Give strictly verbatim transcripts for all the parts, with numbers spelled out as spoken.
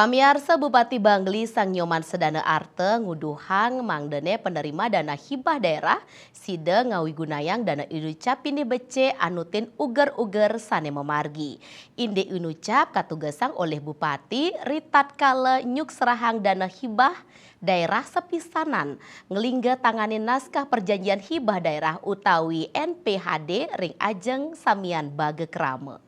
Pamiarsa, Bupati Bangli Sang Nyoman Sedana Arta nguduhang mangdane penerima dana hibah daerah sida ngawigunayang dana inucap pinih becik anutin uger-uger sane mamargi. Indik inucap katugesang olih Bupati ritatkala nyukserahang dana hibah daerah sepisanan nglingga tanganin naskah perjanjian hibah daerah utawi N P H D ring ajeng samian baga krama.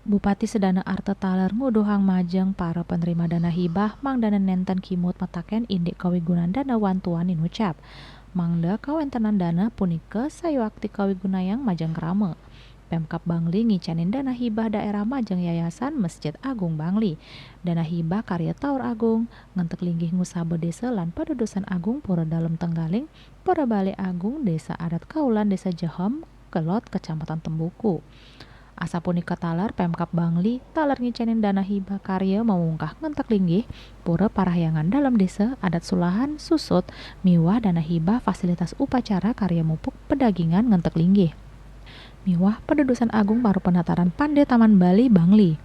Bupati Sedana Arta taler nguduhang majeng para penerima dana hibah mangdane nenten kimud mataken indik kawigunan dana wantuan inucap. Mangda kawentenan dana punika sayuakti kawigunayang majeng krama. Pemkab Bangli ngicenin dana hibah daerah majeng Yayasan Masjid Agung Bangli. Dana hibah karya Taur Agung, Ngentek Linggih Ngusaba Desa lan Padudusan Agung Pura Dalem Tenggaling, Pura Bale Agung Desa Adat Kaulan Desa Jehom, Kelod, Kecamatan Tembuku. Asapunika taler Pemkab Bangli taler ngicenin dana hibah karya mamungkah Ngentek Linggih, Pura Parahyangan Dalem Desa Adat Sulahan Susut, miwah dana hibah fasilitas upacara karya mupuk pedagingan Ngentek Linggih. Miwah Padudusan Agung Paru Penataran Pande Taman Bali Bangli.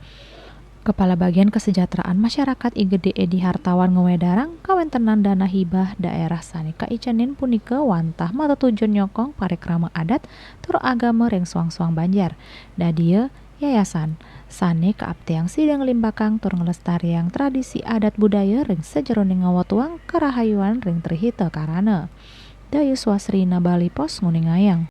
Kepala Bagian Kesejahteraan Masyarakat I G D Edi Hartawan ngawedarang kawentenan dana hibah daerah sane kaicenin punika wantah matetujon nyokong parikrama adat tur agama ring suang-suang banjar. Dadia yayasan sane kaaptiang sida nglimbakang tur nglestariang tradisi adat budaya ring sajeroning ngawetuang karahayuan ring Trihita Karana. Dayu Swasrina Bali Post nguningayang.